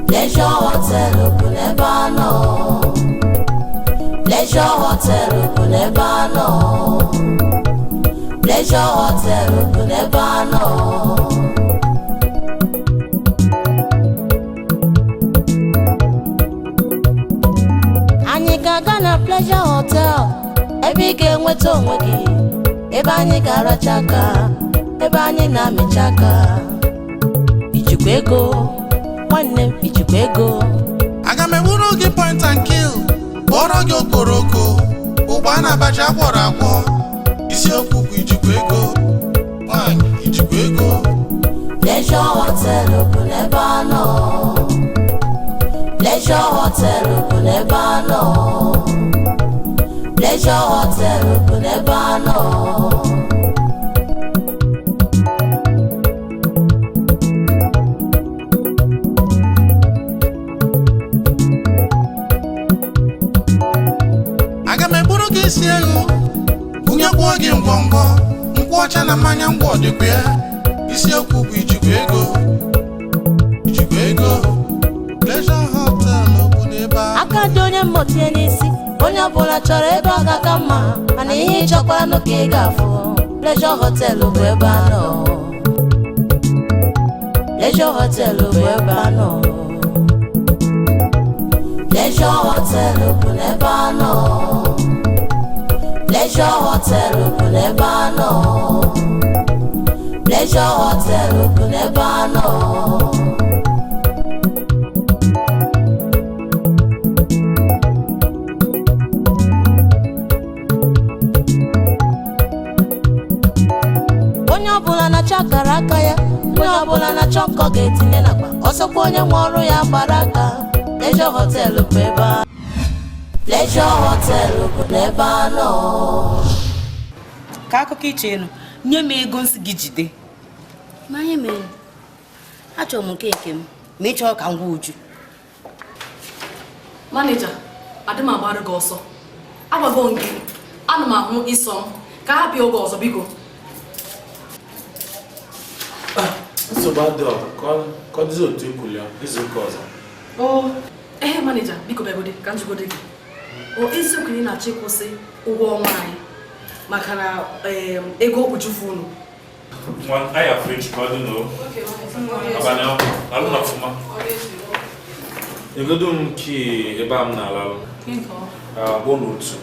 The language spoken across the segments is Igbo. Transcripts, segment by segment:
Pleasure Hotel bụ n'ebe a nọ. Pleasure Hotel bụ n'ebe a nọ. Pleasure Hotel bụ n'ebe a nọ. Anyị ga-aga na Pleasure Hotel, ebe ị ga-enweta onwe gị, ebe anyị ga-aracha aka, ebe anyị na-amịcha aka. Ijikwa ego, nwanne m, ijikwa ego? Aga m egburu gị point and kill, kpọrọ gị okporoko, ụgba na abacha agwọrọ agwọ. Isiokwu bụ ijikwa ego, nwanyị, ijikwa ego? Pleasure Hotel bụ n'ebe a nọ. Pleasure Hotel bụ n'ebe a nọ. Pleasure Hotel bụ n'ebe a nọ. Aga m egburu gị isi ewu, bunyekwuo gị ngwongwo nkwụ ọcha na mmanya ngwọ dịkwa ya. Isiokwu bụ ijikwa ego, ijikwa ego? Pleasure Hotel bụ n'ebe a. Aka dị onye mmotie n'isi, onye ọbụla chọrọ ebe ọ ga-aka mma, mana ihe ị chọkwara nụ ka ị ga-afụ. Pleasure Hotel bụ ebe a nọ. Pleasure Hotel bụ ebe a nọ. Pleasure Hotel bụ n'ebe a nọ. Pleasure Hotel bụ n'ebe a nọ. Pleasure Hotel bụ n'ebe a nọ. Onye ọbụla na-achọ akara aka ya, onye ọbụla na-achọ nkọ ga-etinye nakwa ọsọkwa onye nwe ọrụ ya gbara aka. Pleasure Hotel bụ ebe a. Pleasure Hotel bụ n'ebe a nọ. Ka akụkọ iche elu, nye m ego nsị gị jide. Ma ihe mere, achọrọ m nke m, ma ị chọrọ ka m gwa Uju. Manager, adị m agbara gị ọsọ. Agwago m gị, ana m ahụ ịsọ m ka hapụ oge ọzọ, biko. Nsogbu adịghị, ka ọ dịzi otu ikwuli ya izu ụka ọzọ. O ehe, manager, biko bịagodi ka m jụgodi gị. O eziokwu na ị na-achọ ịkwụsị ụgwọ ọnwa anyị maka na ego okpujufu unu? Nwa aya fridge ka ọ dị n'o abalị ahụ alụ na ọfụma. Egodo m kii ebe a m na-alalụ abụọ na otu.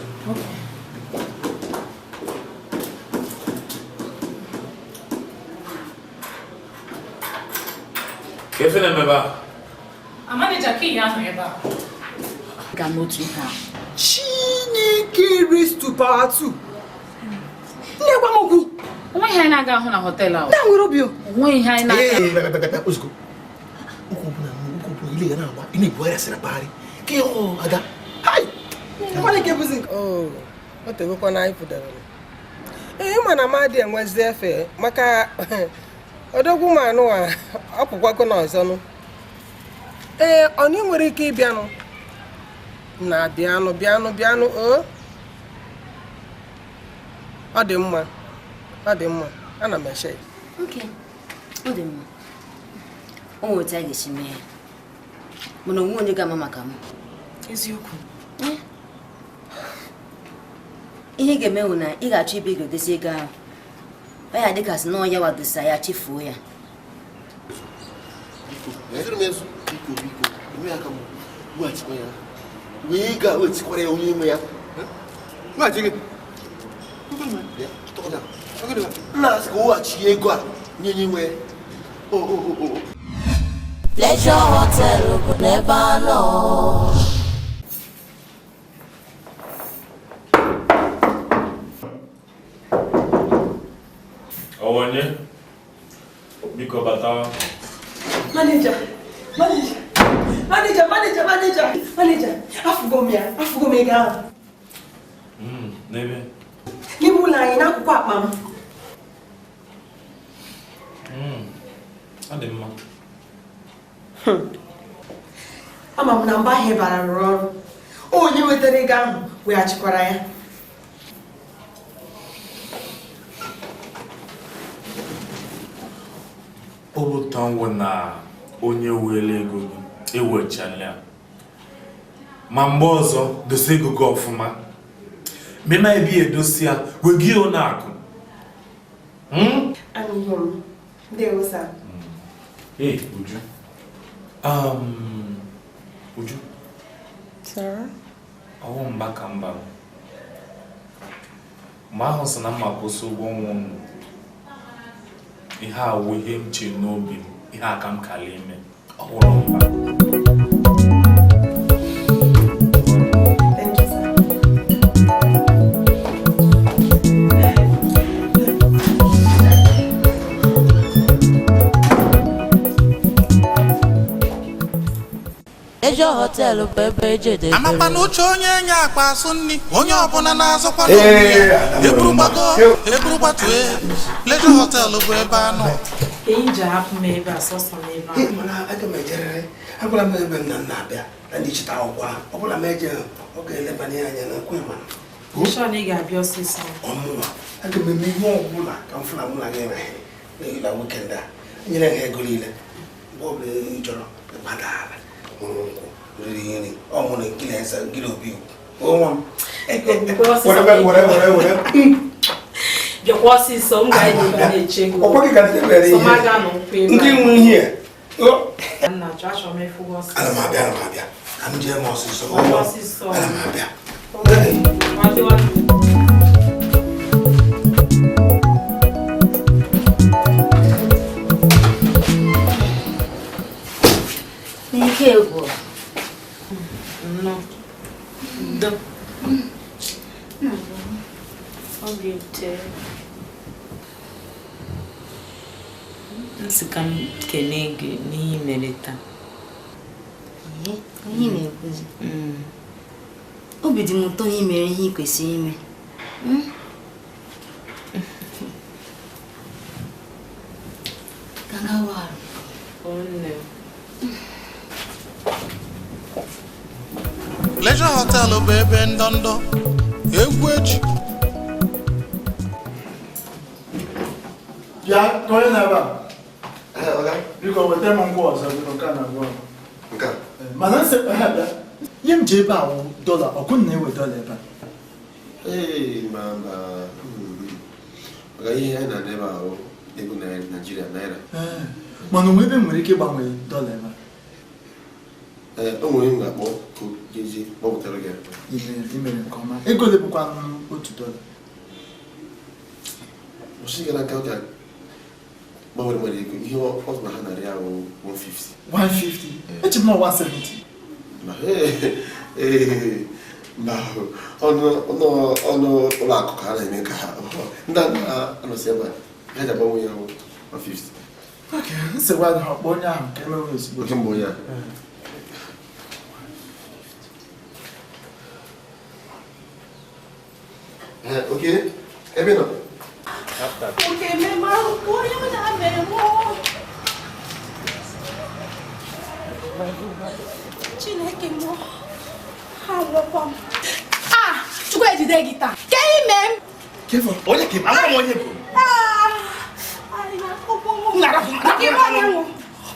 Ka efe na-eme ebe a? Manager, ka ihe ahụ ebe a. Ga n'otu ihe ahụ. Chineke raised to power two. Nne, gwa m okwu. Onweghị ihe anyị na-aga ahụ na hotel ahụ. Na nwere obi o. Onweghị ihe anyị na-aga. Ozugbo ukwu ọbụla, ukwu ọbụla ile ga na-agba, ị na-ebugharị asịrị akpagharị ka ihe ọ ada. Hai! Nwanne nke bụzi nke o o tegokwa na anyị pụdara. Ee, ịma na mmadụ enwezi efe maka odogwu ma anụwa ọ pụkwago n'ọzọnụ. Ee, ọ na ị nwere ike ịbịanụ na bịanụ bịanụ bịanụ o. Ọ dị mma, ọ dị mma, ana m eche ya. Nke ọ dị mma, o nwere otu a ga-esi mee ya, mana onwe onye ga-ama maka m. Eziokwu. Ihe ị ga-eme bụ na ị ga-achọ ibe ị ga-edozi ego ahụ, ọ ya dịka sị na ọ ya wadosa ya chefuo ya. Ezuru m ezu, biko, biko, eme ya ka m weghachikwa ya, wee ga weghachikwara ya onye nwe ya. Weghachi gị. Bịa, tụkọta. Nna asị ka o weghachi ego a nye onye nwe ya. O o o o. Pleasure Hotel bụ n'ebe a nọ. Ọwọnye, biko batawa. Manager, manager, manager, manager, manager, manager, afụgo m ya, afụgo m ego ahụ. N'ebe? N'ime ụlọ anyị, n'akwụkwọ akpa m. Ọ dị mma. Ama m na mba ahụ bara rụrụ ọrụ. Onye wetara ego ahụ weghachikwara ya. Ọ bụ na onye were ego gị Ewechala ya. Ma mgbe ọzọ dosa ego gị ọfụma. Mema ebe ya edosi ya, wega ya ụlọ akụ. Anụghị m. Ndewo sir. Hey, Uju. Uju, Sir? ọwụ mba ka mba. Mgbe ahụ sị na mma kwụsị ụgwọ ọnwa unu. Ihe a wụ ihe m che n'obi m, ihe a ka m kala ime. Ọ wụrụ mba. Thank you, sir. Pleasure Hotel bụ ebe ejedebere. Amakwa na uche onye nye akpa asụ nri, onye ọbụla na-azọkwa n'onwe ya. Eburu gbago, eburu gbatue, Pleasure Hotel bụ ebe anọ. Ka ị ji ahapụ m ebe a sọsọ m ebe a. Mana aga m ejerịrị. Agwala m ebe nna m na-abịa na ndị chịta akwụkwọ ahụ. Ọ bụla m eje, ọ ga-elebanye anya na nkwe mana Sure na ị ga-abịa ọsịsọ. Ọmụnwa aga m eme ihe ọbụla ka m fụ na mụ na gị enweghị na weekend a nyere ha ego niile mgbe ọbụla ị chọrọ ịgbada ala ṅụrụ nkwụ riri nri ọ mụ na nkiri eze nkiri obi ugwu nwa m. Were, were, were, were. Bịakwa ọsịsọ, m ga-eji ebe a na-eche gị. Ọkwa gị ka ndị mere So ihe. m aga n'ụkwụ ebe a. Ndị nwe ihe. Nna achọ achọrọ m ịfụ gị ọsịsọ. Ana m abịa, ana m abịa. Ka m jee m ọsịsọ. Bịakwa ọsịsọ. Ana m abịa. Nwadịwa. N'ike gwụ. Nnọọ. Ndo. Obi ute. M sị ka m kelee gị n'ihe i mere taa. Ee, onye na-ekwuzi. Obi dị m ụtọ na ị mere ihe ị kwesịrị ime. Ka m gawa arụ. Nne. Pleasure Hotel bụ ebe ndọndọ egwu eji. Bịa, ka onye na-ebe a. Biko weta m nkwụ ọzọ, biko, nke a na-agwa m. Mana nsị ha bịa. Ihe m ji ebe a wụ dọla, ọkụ na-ewe dọla ebe a. Ee, mba mba. Maka ihe anyị na-ana ebe a wụ ego Naịjirịa, naira. Ee, mana onwe ebe m nwere ike ịgbanwe dọla ebe a. Ee, o nwere m ga-akpọ ka o jezie kpọpụtara gị. I mere nke ọma. Ego ole bụkwa otu dọla? Kwụsị gara aka ụka gbanwere mmadụ ego, ihe ọ sị na ha narị ahụ 150. 150? Eche m na 170. Ma ee, mba, ọnụ ọnụ ọnụ ụlọ akụ ka ha na-eme ka ha ndị a na-anọsị ebe a ha ji agbanwe ya 150. Ok, nsogbu adịghị, ọkpọ onye ahụ ka emewe ozugbo. Oke mgbe onye a. Ee, oke ebe ị nọ? Oke mmemme ahụ ka onye m na-amere mụ. Chineke mụ, ha nwụkwa m. Ah, Chukwu ejide gị taa. Ke ime m? Onye ka ama m onye bụ? Ah, anyị na-akpọkpọ m.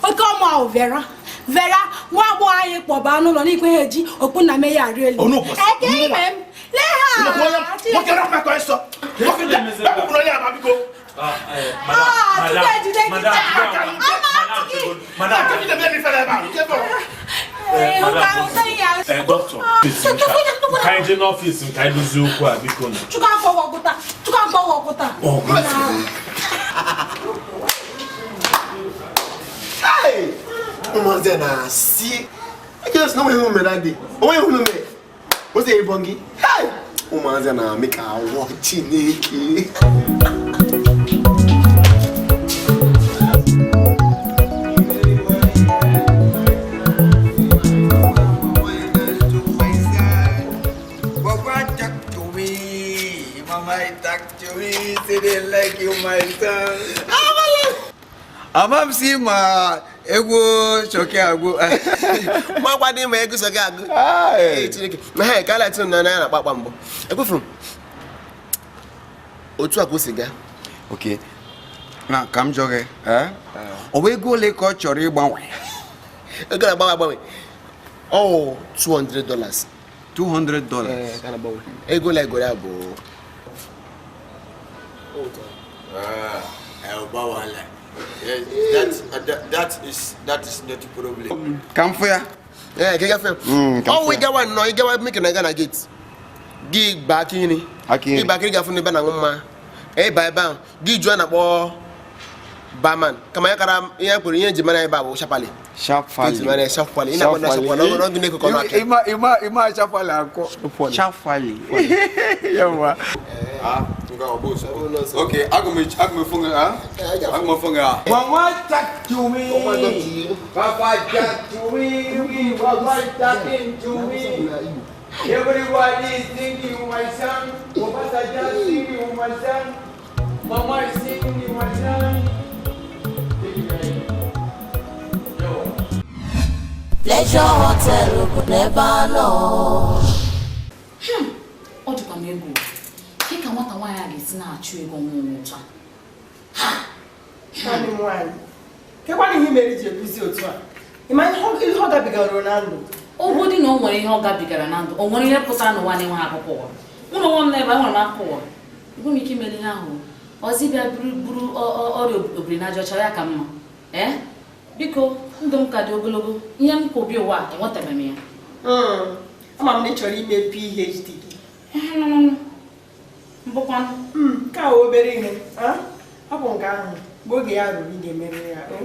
Oke ọmụ ahụ Vera. Vera, nwa agbọghọ anyị kpọba n'ụlọ n'ikwe ha eji okpu na mee ya arị elu. Ọnụ ụbọchị. Eke ime m. Lee ha. Nwoke rapụ aka ọsọ. Nwoke bịa, bịa onye ama biko. Ah, Chukwu ejide gị taa. Ama atụ gị. Ee, ụka ụta ya. Doctor, please, ka anyị jee n'ọfịs m ka anyị dozie okwu a biko nụ. Chukwu akpọghọ ọkụta. Chukwu akpọghọ ọkụta. Ụmụazị a na-asị eke sị na onwe ihe mere adị onwe ihe mere o si ịbọ gị. Ụmụazị a na-amị ka awọ. Chineke. Baba talk to me, Mama talk to me, say they like you, my son. Ama m si ma egwu Shoki agwụ. Makwa dị ma egwu Shoki agụ. Ee, Chineke. Na ha ka ala na na akpa mbụ. Ekwefuru m. Otu a ka o si gaa. Okay. Na ka m jụọ gị, ọ bụ ego ole ka ọ chọrọ ịgbanwe? Ego na-agbanwe agbanwe. Ọ $200. $200. Ee, ka na-agbanwe. Ego la ego ya bụ That is not a problem. Ka m fụ ya. Ee, ka ị gafe. Ọ wụ ịgawa nnọọ, ịgawa meke na ịga na gate. Gị gbaa aka nri. Aka nri. Ịba aka nri gafe n'ebe a na-aṅụ mmanya. Ịba ebe ahụ, gị jụọ na-akpọ barman. Kama ya kara ihe kwere ihe eji mara ebe a bụ shapali. Shapali. Eji mara ya shapali. Ị na-akpọ na shapali, ọ gị na-ekekọ n'aka. Ịma shapali akọ. Shapali. Yawa. Ah, nga ọ bụ nsogbu. Okay, aga m efu gị, ah? Aga m efu gị, ah. Mama talk to me. Papa talk to me. We Papa talking to me. Everybody is singing my song. Papa just singing my song. Mama is singing my song. Pleasure Hotel bụ n'ebe a nọ. Ọ dịkwa m egwu ka nwata nwaanyị a ga-esi na-achụ ego nwa ụcha. Nwanne m nwaanyị, kekwana ihe mere iji ekwuzi otu a? Ị ma ihe ọ gabigara na ndụ? Ogwu dị na o nwere ihe ọ gabigara na ndụ, o nwere ihe pụtara n'ụwa na-enweghị akụkọ ụwa. Mụ na onwe m n'ebe a nwere m akụkọ ụwa. Enweghị m ike imeli ihe ahụ. Ọzọ ịbịa buru ọrịa obiri n'aja ọcha ya ka mma. Ee, biko, ndụ m ka dị ogologo. Ihe m kwụbi ụwa a, enwetabeghị m ya. Ama m na ị chọrọ ime PhD gị. Mbụkwanụ. Nke a obere ihe. Ọ bụ nke ahụ mgbe oge ya ruru ị ga-emerịrị ya. Ọ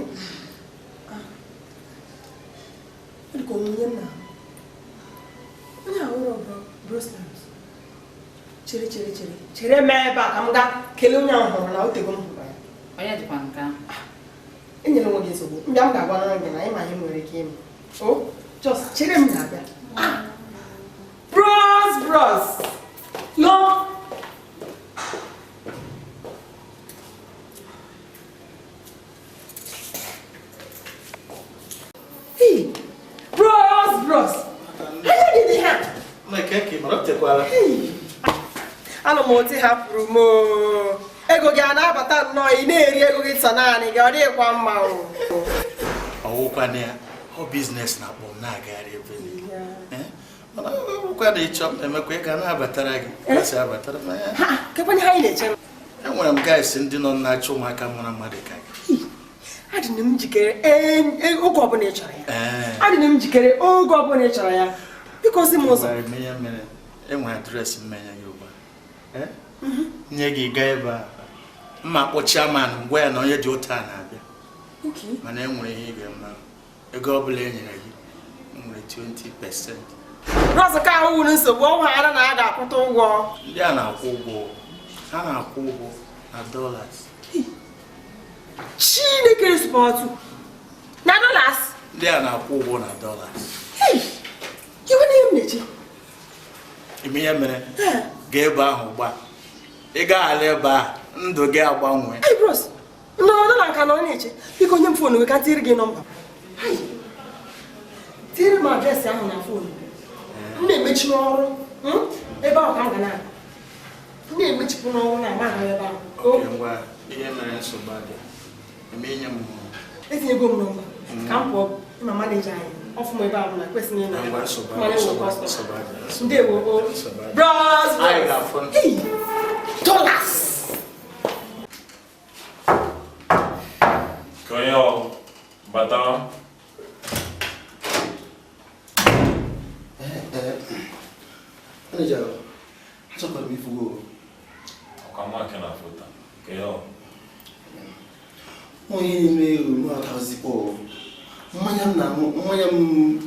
dịka onye m na-ahụ. Onye ahụrụ bụ Brosnas. Chere chere chere chere mee ebe a ka m gaa kelee onye ahụ hụrụ na otego m hụrụ ya. Onye dịkwa nke ahụ. Enyere onwe gị nsogbu. Mbịa m ga-agwa gị na ịma ihe m nwere ike ime. O just chere m na-abịa. Bros bros. No. Hey, bros bros. Anya gị dị ha. Anọ m otu hapụrụ m. Ego gị a na-abata nnọọ, ị na-eri ego gị sọ naanị gị, ọ dịghịkwa mma o. Ọwụkwana ya, ọ biznes na-akpọ m na-agagharị ebe niile. Mana ọwụkwa na ịchọ m emekwa ị ga na-abatara gị. Kasị abatara m ya. Kekwana ihe anyị na-eche. Enwere m guys ndị nọ na-achọ ụmụaka mara mmadụ ka gị. Adị m njikere oge ọbụla ị chọrọ ya. Adị m njikere oge ọbụla ị chọrọ ya. Biko zi m ụzọ. Enwere adreesị mmenya gị ugbu a. Nye gị gaa ebe a. Mma kpọ chairman gwa ya na onye dị ụta na-abịa. Mana enwere ihe ị ga-eme. Ego ọbụla e nyere gị nwere 20%. Rọzụ ka ahụ wuru nsogbu ọnwa ara na a ga-akwụta ụgwọ. Ndị a na-akwụ ụgwọ. Ha na-akwụ ụgwọ na dollars. Chineke sụpọtụ na dollars. Ndị a na-akwụ ụgwọ na dollars. Iwe na ihe m na-eche. Ime ihe mere gaa ebe ahụ ugbu a. Ị gaghala ebe a, ndụ gị agbanwe. Hey bros, nọ dọla nka na ọ na-eche. Biko nye m foonu gị ka tiri gị nọmba. Tiri m adreesị ahụ na foonu. M na-emechi n'ọrụ ebe ahụ ka m ga na. M na-emechipụ n'ọrụ na ama ahụ ebe ahụ. Ngwa, ihe mere nsogbu adị. Eme nye m. Etinyego m nọmba. Ka m pụọ ma maneja anyị. Ọfụma ebe ahụ na kwesịrị ịnọ. Ndewo o. Bros, bros. Hey, dollars. Ka onye ọ bata. Manager, achọkwara m ifugo. Ọkwa mma ke na foto. Ka ya ọ. Onye na-eme elu atazikwa mmanya m na-aṅụ, mmanya m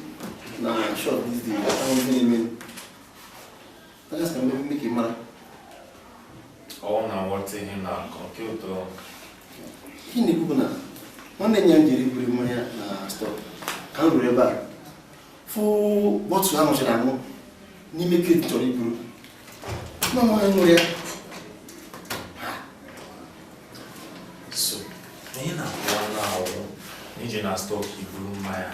na shop this day, ahụ ihe na-eme. Agasị ka m eme ka ị mara. Ọ na-aghọta ihe na-akọ nke ụtọ. Ihe na-ekwu bụ na nwanne ya m jere iburu mmanya na stọọ ka m ruru ebe a fụ bọtụlụ a ṅụchara aṅụ n'ime kreti chọrọ iburu. Nwa nwaanyị ṅụrụ ya. So, ihe na-akpọ na-awụ ije na stọọ ka iburu mmanya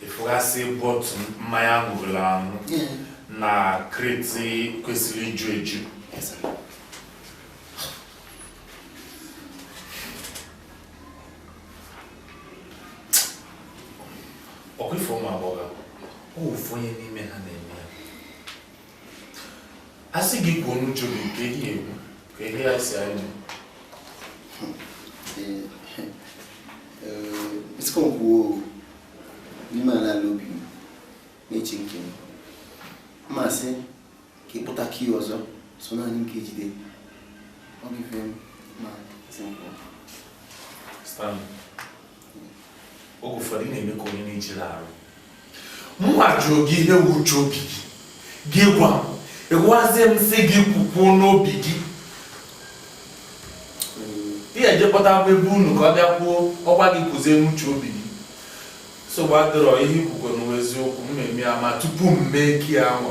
ịfụgasị bọtụlụ mmanya ṅụrụla aṅụ na kreti kwesịrị iju eju. Ụmụ agbọghọ, ọ ofu onye n'ime ha na-eme ya. A sị gị kwuo n'uche gị nke ihe egwu ka ihe ya si anyị. Isikọ kwuo n'ime ala ala obi m na-eche nke m mmasị ka ịkpụta kii ọzọ so naanị nke ejide ọ bụ ife ma sị m kwuo. Stanley, oge ụfọdụ ị na-eme ka onye na-ejiri arụ. Mma jụrụ gị ihe wu uche obi gị, gị gwa m, ịgwazie m sị gị kwukwuo n'obi gị. Ị ga-eje kpọta akwa ebe unu ka ọ bịa kwuo ọgwa gị kwuzie n'uche obi gị. Nsogbu adịrọ, ihe ikwukwe n'ụwa eziokwu m eme ya, ma tupu m mee ki ahụ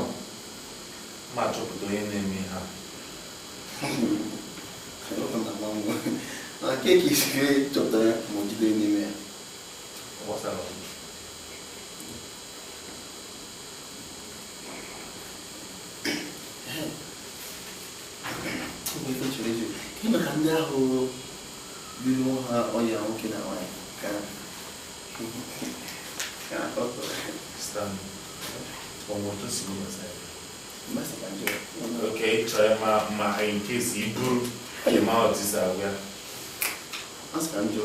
ma chọpụta onye na-eme ihe a. Na keeki isiri chọpụtara ya ma o jidere n'ime ya. Gbasara m. Ọ bụ ife chọrọ ịjụ. Kedu maka ndị ahụ biri onwe ha ọya nwoke na nwaanyị ka ka ọ Stanley, ọ nwere otu si gị gbasara ya? Mmasị ka njọ. Okay, chọrọ ma ma in case i buru ịma otu isi agwa ya. Mmasị ka njọ.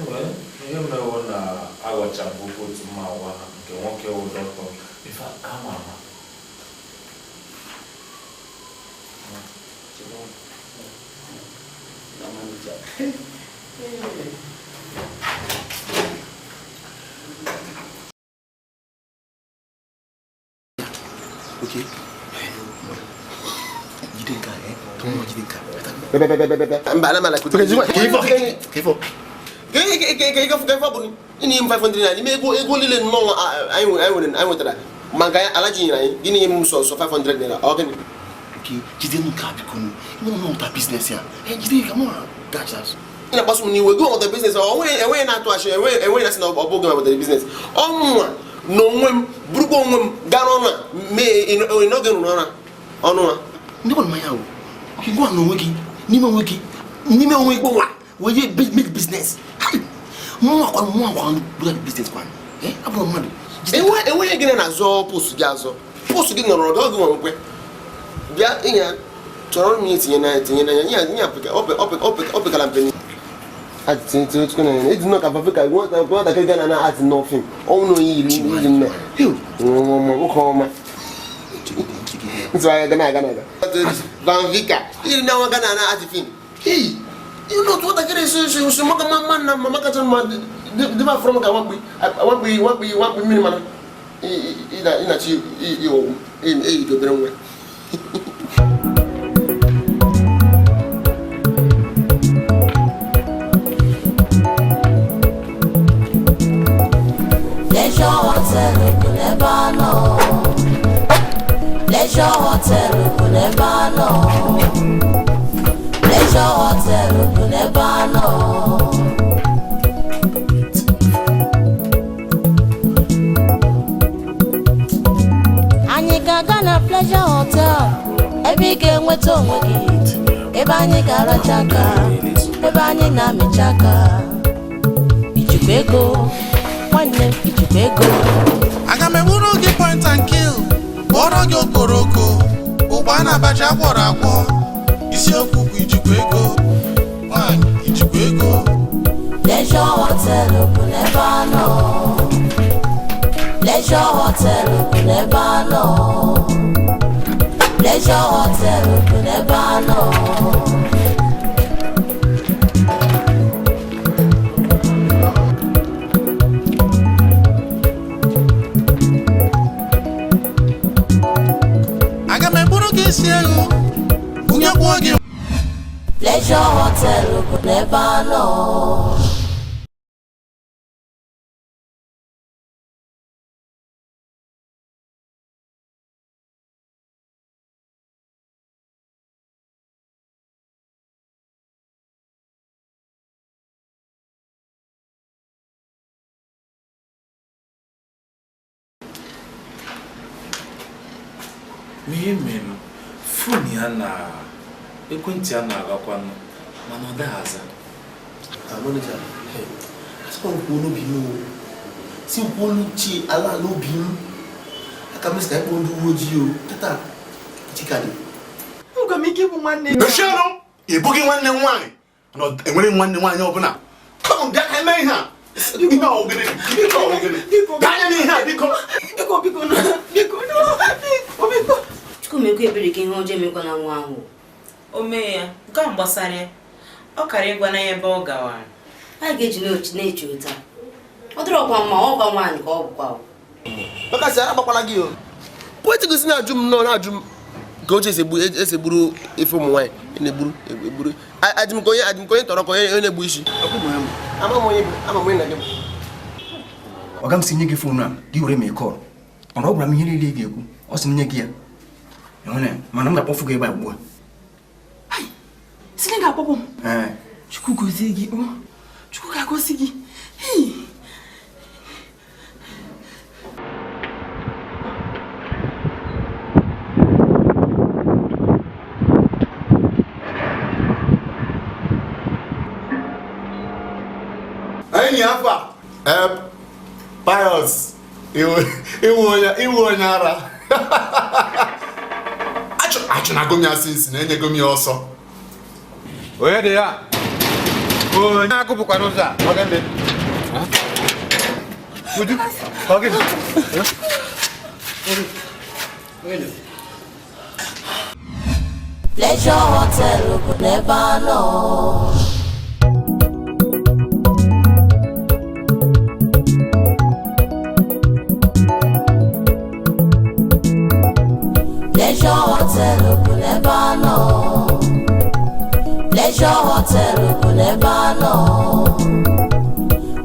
Well, ihe mewo na aghọchabụ otu mma agwa ha nke nwoke wụ dọkịta. In fact, ama ama. Okay. Jide nke a, eh? Ka mụ jide nke a. Mba, ana m ala. Okay, jide ka ifo. Ka ifo. Ka ifo bụ ịnye m 500 naira n'ime ego ego niile nnọọ anyị nwere anyị nwetara ma nke ala ji nyere anyị gịnị nye m sọ sọ 500 naira ọ gịnị? Okay, jide nke a biko nụ. Ị nwere nweta biznes ya. Eh, jide ka mụ gacha azụ. Ị na-akpasu m n'iwe gị nweta biznes ọ enweghị na-atụ achị enweghị na-asị na ọ bụ gị nwetara biznes. Ọ mụnwa na onwe m burukwa onwe m gaa n'ọnụ a mee n'oge rụrụ ọrụ ọnụ a. Ndị gwara mmanya ahụ, gwa na onwe gị n'ime onwe gị n'ime onwe gị nwa wee je make business. Mụnwa kwa mụnwa kwa bụrụ business kwa. Eh, abụrụ mmadụ. Enweghị gịnị na-azọ post gị azọ. Post gị nọrọ ọdụ gị nwa nkwe. Bịa ịnya chọrọ m ihe tinye n'anya tinye n'anya nye nye o pekara mpe. Eti nnọọ ka Afrika nwatakịrị Ghana na-atị nnọọ fim ọnwụ na onye yiri yiri nnọọ nwoke ọma ntụ agha Ghana Ghana Van Vika yiri na nwa Ghana na-atị fim. Ei, ihe otu nwatakịrị si si maka mma na mama kacha mma dị ma fọrọ m ka nwakpi nwakpi nwakpi nwakpi mmiri mana ị na-achị ịghọgbu eyi obere nwa. Pleasure Hotel bụ n'ebe a nọ. Pleasure Hotel bụ n'ebe a nọ. Pleasure Hotel bụ n'ebe a nọ. Anyị ga-aga na Pleasure Hotel ebe ị ga-enweta onwe gị, ebe anyị ga-aracha aka, ebe anyị na-amịcha aka. Ijikwa ego nwanne m, ijikwa ego. Aga m egburu gị point and kill, kpọrọ gị okporoko, ụgba na abacha agwọrọ agwọ. Isiokwu bụ ijikwa ego, nwaanyị ijikwa ego. Pleasure Hotel bụ n'ebe a nọ. Pleasure Hotel bụ n'ebe a nọ. Pleasure Hotel bụ n'ebe a nọ. Aga m egburu gị isi ewu, bunyekwuo gị. Pleasure Hotel bụ n'ebe a nọ. Ihe mere fon ya na ekwentị ya na-agakwanụ mana ọ daghị aza. Manager, asịkwa m kwuo n'obi m o. Si kwuolu chi ala ala obi m. Aka m sị ka ịkpọ ndị uwe ojii o. Tata, Chikadị. Enwekwa m ike ịbụ nwanne ya. Mechie ọnụ! Ị bụghị nwanne m nwaanyị. Na enwere m nwanne nwaanyị ọbụla. Kama bịa ka eme ihe a. Ihe a ọ gịnị? Biko ọ gịnị? Bịa anya n'ihe a biko. Biko biko biko biko biko. Chukwumekwe ebere ka ihe ọjọọ emekwana nwa ahụ. O mee ya, nke a gbasara ya. Ọ kara ịgwa na ya ebe ọ gawara. Anyị ga-eji na-eche ụta. Ọ dịrọkwa mma, ọ gwa nwaanyị ka ọ bụkwa. Maka sị ara agbakwala gị o. Kwetị gosi na-ajụ m nọọ na-ajụ m ka oche esi egburu ife ụmụ nwaanyị na-egburu egburu. Adị m ka onye adị m ka onye tọrọ ka onye na-egbu isi. Ama m onye bụ ama m onye na gị bụ. Ọga m si nye gị foonu a gị were ma ị kọọlụ. Mana ọ gwara m ihe niile ị ga-ekwu, ọ sị m nye gị ya. Mana m ga-akpọfu gị ebe a ugbu a. Sị na ị ga-akpọpụ m. Chukwu gozie gị, o. Chukwu ga-agozi gị. Enyi afọ a, Pius, iwu onye ara. Achụnago m ya sinsi na enyego m ya ọsọ. Onye dị ya? Onye akụpụkwa n'ụzọ a? Ọ gịnị? Uju, ọ gịnị? Pleasure Hotel bụ n'ebe a nọ. Pleasure Hotel bụ n'ebe a nọ. Pleasure Hotel bụ n'ebe a nọ.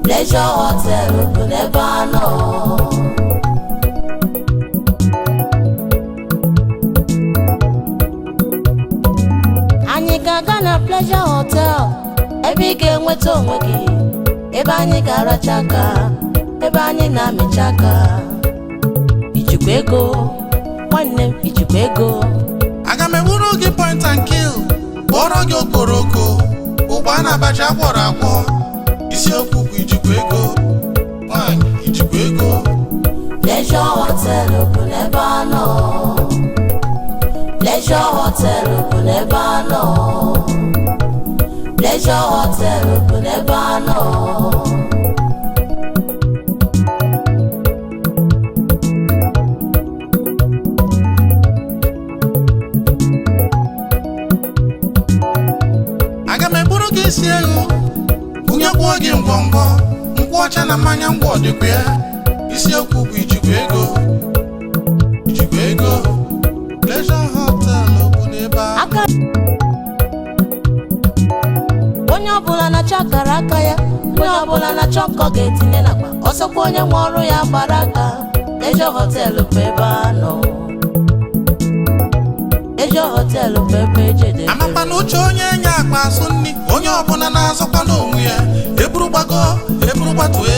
Pleasure Hotel bụ n'ebe a nọ. Anyị ga-aga na Pleasure Hotel, ebe ị ga-enweta onwe gị, ebe anyị ga-aracha aka, ebe anyị na-amịcha aka. Ijikwa ego, nwanne m ijikwa ego. Aga m egburu gị point and kill, kpọrọ gị okporoko, ụgba na abacha akwọrọ akwọ. Isiokwu bụ ijikwa ego, nwaanyị ijikwa ego. Pleasure Hotel bụ n'ebe a nọ. Pleasure Hotel bụ n'ebe a nọ. Pleasure Hotel bụ n'ebe a nọ. Aga m egburu gị isi ewu, bunyekwuo gị ngwongwo, nkwụ ọcha na mmanya ngwọ dịkwa ya. Isiokwu bụ ijikwa ego, ijikwa ego. Pleasure Hotel bụ n'ebe a. Aka onye ọbụla na-achọ akara aka ya, onye ọbụla na-achọ nkọ ga-etinye n'akpa, ọsọkwa onye nwe ọrụ ya gbara aka. Pleasure Hotel bụ ebe a nọ. Pleasure Hotel bụ ebe ejedebere. Amakwa na uche onye nye akpa asụ nri, onye ọbụla na-azọkwa n'onwe ya. Eburu gbago, eburu gbatue,